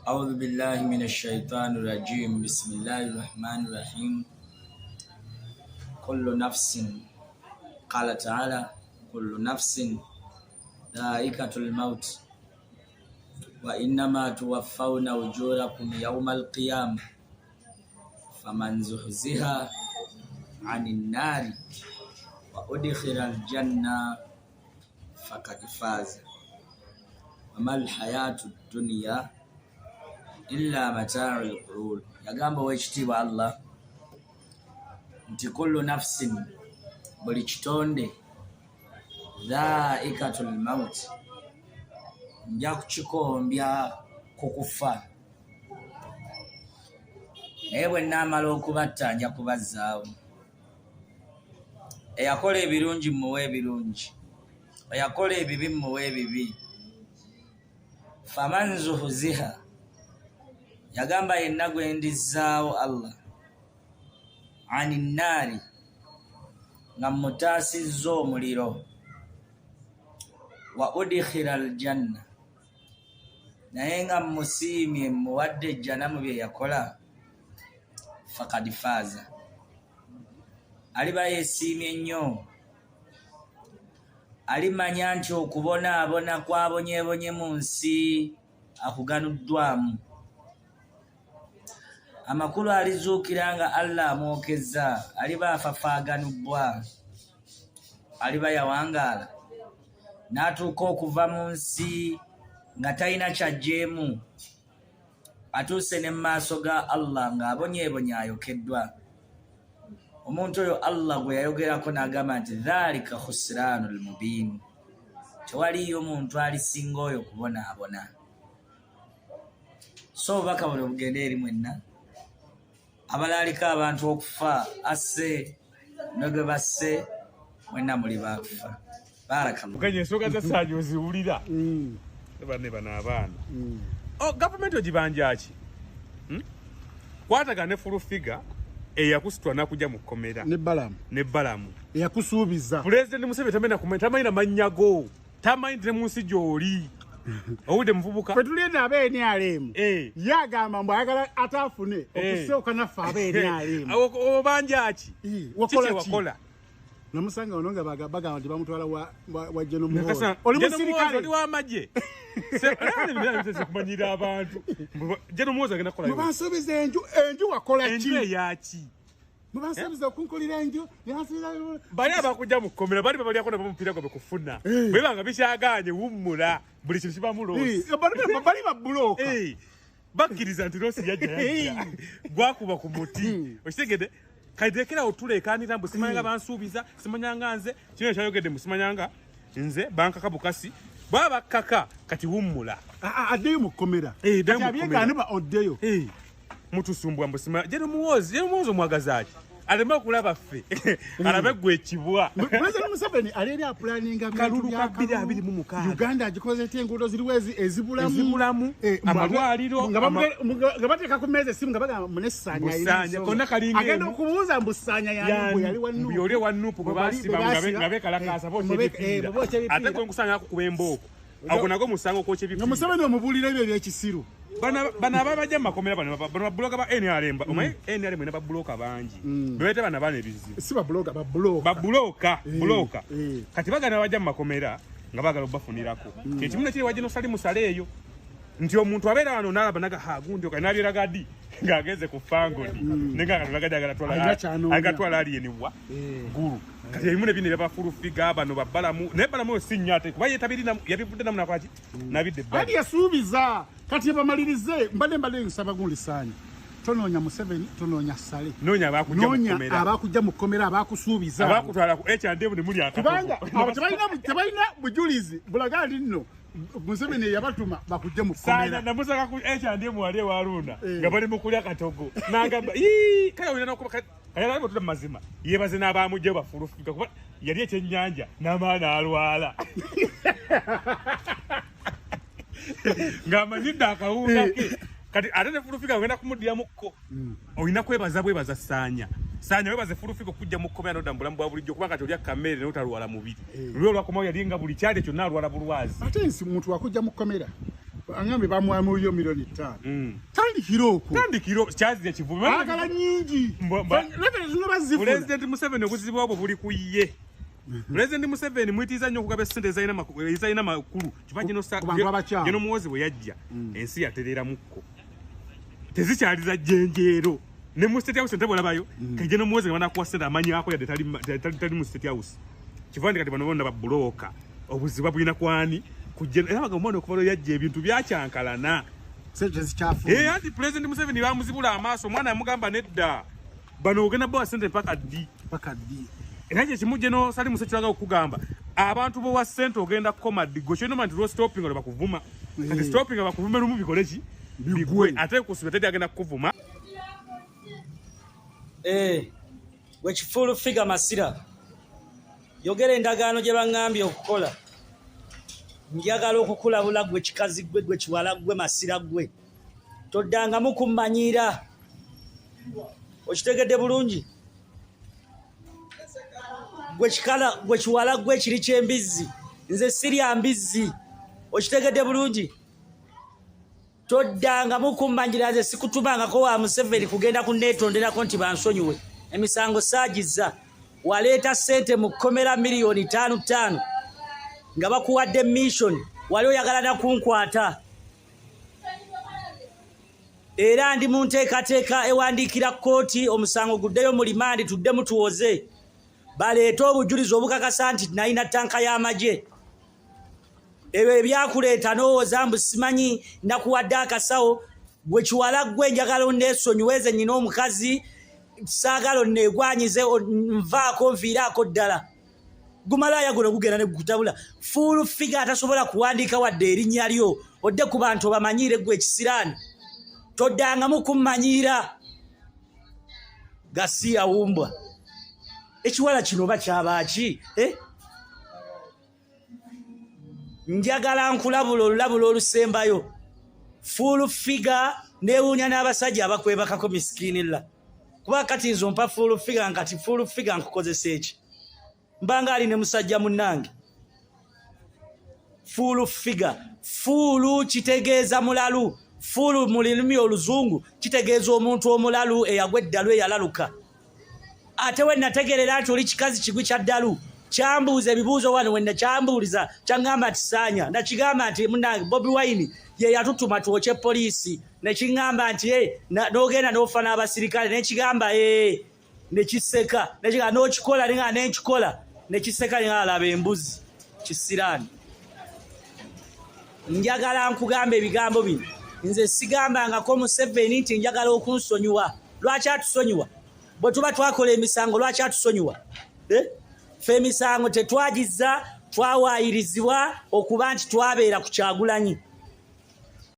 Audhu billahi min ashaitani rajim. Bismillahi rahmani rahim. Kullu nafsin, qala taala, kullu nafsin dhaikatul maut wa innama tuwaffawna ujurakum yawmal qiyama faman zuhziha anin nari wa udkhila aljanna fakad faza wamal hayatu dunya illa mata'ul ghurur. Yagamba owekitiibwa Allah nti kullu nafsin, buli kitonde, dhaikatul maut, nja kukikombya ku kufa, naye bwe nnaamala okubatta nja kubazzaawo. Eyakola ebirungi mmuwe ebirungi, eyakola ebibi mmuwe ebibi. Faman zuhziha, yagamba yenna gwe ndizzaawo Allah ani nnaari, nga mmutaasizza omuliro, wa udkhila aljanna, naye nga mmusiimye mmuwadde ejjana mu bye yakola, fakad faaza, aliba yeesiimye nnyo, alimanya nti okubonaabona kwabonyebonye mu nsi akuganuddwamu. Amakulu alizuukira nga Allah amwokezza, aliba afafaaganubwa, aliba yawangaala n'atuuka okuva mu nsi nga talina kyajjeemu, atuuse ne mu maaso ga Allah ng'abonyeebonye ayokeddwa. Omuntu oyo Allah gwe yayogerako n'agamba nti dhalika khusranu lmubin, tewaliiyo muntu alisinga oyo kubonaabona. So obubaka buno bugende eri mwenna abalaalika abantu okufa, asse ne gwe basse, mwenna muli bakufa. Barakallah. Mukenya ensonga za Ssaanya oziwulira. Bane bano abaana. Oh, gavumenti ogibanja ki? Hmm? Kwatagana ne full figure eyakusitwa nakujja mu kkomera. Ne Balamu. Ne Balamu. Eyakusuubiza. Pulezidenti Museveni tamanya kumanya, tamanyi na mannya go. Tamanyi nti ne mu nsi gy'oli. Owudde muvubuka. Ffe tuli eno aba NRM. Eh. Ye agamba mbu ayagala ate afune Eh. okusooka naffe aba NRM. Obanja ki? Eh, wakola Kiki ki? wakola? Namusanga wano nga bagamba nti bamutwala wa General Muhoozi. Nakasa, Oli General musirikale. Muhoozi, oli w'amagye. Kumanyira abantu. General Muhoozi agenda kukola Mwe bansuubiza enju, enju wakola ki? Enju eyaki? Mwe bansuubiza okunkolera enju, ne bansuubiza- Bali abakujja mu kkomera, bali babalyako nabo omupiira gwe bekufuna. Eh. Bwe banga bikyagaanye wummula, buli kintu kibamu loosi. Eh, bali ba bulooka. Eh, bakkiriza nti loosi yajja yajja. Gwakuba ku muti. Okitegedde? Kati lekera otuleekaanira mbu simanyanga bansuubiza, simanyanga nze, kino ekyayogedde mbu simanyanga nze bankaka bukasi. Baba bakkaka kati wummula. Addeyo mu kkomera. Eh, addeyo mu Kati kkomera. abyegaane ba oddeyo. Eh, mutusumbwa mbu simanya. General Muhoozi, General Muhoozi omwagaza ki? Aleme okulaba ffe. Alabe gwe ekibwa. President Museveni ali eri apulaninga bintu Kalulu bya ka bbiri kalulu. abiri mu mukaaga. Uganda agikoze etya, enguudo ziriwo ezibulamu. Ezibulamu, Eh, amalwaliro, nga bateeka ku mmeeza essimu nga bagamba mune Ssaanya alina Mbu Ssaanya, ensonga. konna kalinga Agenda emu. okubuuza mbu Ssaanya yani, mbu yali wa Mbu Nuupu. yali wa Nuupu gwe Bwe bali- baasiba bwe baasiba. nga beekalakaasa, Eh, bookya ebipiira. bwe bookya ebipiira. Ate gwe nkusanga akukuba embooko. Ago nago musango okwokya ebipiira. Nga Museveni omubuulira ebyo eby'ekisiru. Bano ababajja mu makomera bano, bano babuloka ba NRM, omanyi NRM erina babuloka bangi. Bebeeta bano abaana ebizibu. Si babuloka, babuloka. Babuloka, Eh, buloka. eh. Kati bagana abajja mu makomera nga baagala okubafunirako. Kye kimu nekiri wajja n'osali musale eyo. Nti omuntu abeera wano n'alaba naga, ha, gundi oka, n'abyeraga ddi? Ng'agenze ku Fangoni. Naye nga kati nagajja agala twala- Alina ky'anoonya. agala twala alien wa? Eh. Gulu. Kati ebimu ne bino ebya bafulufiga bano ba Balamu. Naye Balamu oyo si nnyo ate, kuba ye tabirina, yabivudde namu nakola ki? N'abidde ebbali. Adi yasuubiza. Kati bamalirize, mbadde nsaba gundi Ssaanya. Tonoonya Museveni, tonoonya Saleh. Noonya abakujja mu Noonya kkomera. abakujja mu kkomera, abakusuubiza. Abakutwala ku H&M ne muli akatogo. Kubanga abo tebalina bujulizi bulaga nti nno Museveni yabatuma bakujje mu Ssaanya kkomera. namusanga ku H&M wali ewa Luna, Eh. nga bali mu kulya katogo. N'agamba, ii, kale olina n'okuba kale ali bw'otudde mu mazima, yeebaze n'abamugjayo bafulufiga kuba yali ekyennyanja n'amaani alwala. Ng'amanyidde akawunga ke. Kati ate ne fulufiga ogenda kumuddiramuko. Olina kwebaza bwebaza Ssaanya. Ssaanya webaze fulufiga okujja mu kkomera n'odda mu bulamu bwa bulijjo, kubanga kati olya kamere n'otalwala mubiri. Luli olwakomawo yali nga buli kyali kyonna alwala bulwazi. Ate nsi muntu wakujja mu kkomera. Angambe bamuwamuyo 5 million. Tandikira okwo. Tandikiro kyazira kivume. Agala nyingi. Level zino bazifuna. President Museveni, obuzibu obwo buli ku ye. President Museveni mwitiza nnyo okugaba essente ezalina makulu kiba gino. Ku bantu abakyamu. Gino Muwozi bwe yajja, ensi yatereeramukko, tezikyaliza jjenjeero ne mu State House. Entebe olabayo kajja Muwozi nga banakuwa ssente, amanyako yadde tali mu State House. Kiva ndi kati bano bonna babulooka, obuzibu bulina kwani kujja era bagamba omwana okuva lwe yajja ebintu byakyankalana. Sente zikyafuna. Eh, anti President Museveni bamuzibula amaaso. Omwana yamugamba, "Nedda, bano ogenda bawa ssente mpaka ddi?" Paka ddi? Era kye kimu geno Sali Musa kiraga okugamba abantu bowa ssente ogenda kukoma ddi? Gwe kyonoma nti lwo stopping lwe bakuvuma kati. Stopping bakuvume lumu, bikole ki? Bigwe. Ate kusiba teri agenda kukuvuma. Eh, gwe kifuulu figa Masira, yogera endagaano gye baŋŋambye okukola. Njagala okukulabula gwe kikazi gwe, gwe kiwala gwe, Masira gwe, toddangamu kummanyiira. Okitegedde bulungi? Gwe kikala, gwe kiwala gwe, kiri ky'embizzi, nze sirya mbizzi. Okitegedde bulungi? Toddangamu kummanyiira. Nze sikutumangako wa Museveni kugenda kuneetonderako nti bansonyiwe emisango saagiza. Waleeta ssente mu kkomera 5 million nga bakuwadde mission, wali oyagala nakunkwata. Era ndi mu nteekateeka ewandiikira kkooti omusango guddeyo mu limandi, tuddemu tuwoze, baleete obujulizi obukakasa nti nalina ttanka y'amagye. Ebyo ebyakuleeta n'owooza mbu simanyi nakuwadde akasawo. Gwe kiwala gwe, njagala onneesonyiwe. Nze nyina omukazi, saagala onneegwanyize. Nvaako, nviiraako ddala. Gumalaaya guno gugenda ne gukutabula. Full Figure atasobola kuwandiika wadde erinnya lyo, odde ku bantu obamanyiire. Gwe ekisiraani, toddangamu kummanyiira. Gasiya wumbwa. Ekiwala kino oba kyabaaki, eh? Njagala nkulabula olulabula olusembayo, Full Figure. Neewuunya n'abasajja abakwebakako misikiinilla, kuba kati nze ompa Full Figure, nkati Full Figure nkukozesa eki? Mbanga ali ne musajja munnange. Full Figure, fool kitegeeza mulalu. Fool mu lulimi oluzungu kitegeeza omuntu omulalu, eyagwa eddalu, eyalaluka. Ate we nategerera nti oli kikazi kigwi kya ddalu, kyambuuza ebibuuzo wano. Wenna kyambuuliza, kyaŋŋamba nti saanya, nakigamba nti munange Bobi Wine ye yatutuma twokye poliisi. Nekiŋŋamba nti, "Eh, n'ogenda n'ofa n'abasirikale." Nekigamba, "Ee." Nekiseka, nekigamba, "N'okikola?" Nenga nenkikola. Nekiseka, nenga alaba embuzi kisiraani. Njagala nkugamba ebigambo bino. Nze sigambangako Museveni nti njagala okunsonyiwa. Lwaki atusonyiwa bwe tuba twakola emisango? Lwaki atusonyiwa, eh? Ffe emisango tetwagiza, twawaayirizibwa okuba nti twabeera ku Kyagulanyi.